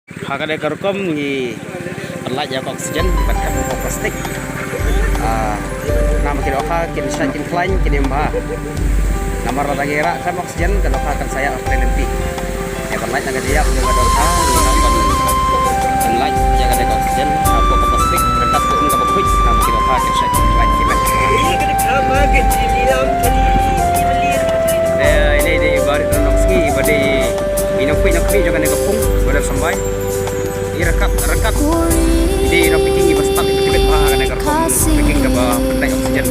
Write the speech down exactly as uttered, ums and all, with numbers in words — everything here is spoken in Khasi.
Ha kane ka rukom ngi pynlait ïa ka oxygen bad ka plastik. Ah, namar ki dohkha kin shait kin khlaiñ kin im bha. Namar lada ngi rah khlem oxygen ka dohkha kan sa ïap ha ka lynti. Ïa pynlait na ka jingïap jong ka dohkha ngi rah ban pynlait ïa kane ka oxygen ha ka plastik ryngkat ka um kaba khuid namar ki dohkha kin shait kin khlaiñ ki met. Eh, ine i dei i Bah Rit Ranok Sngi iba dei i nongkhuid nongkhuid jong kane ka pung ba dei sambai. I ryngkat ryngkat i dei i nongpacking iba start iba tbit bha ha kane ka rukom packing kaba pynlait oxygen.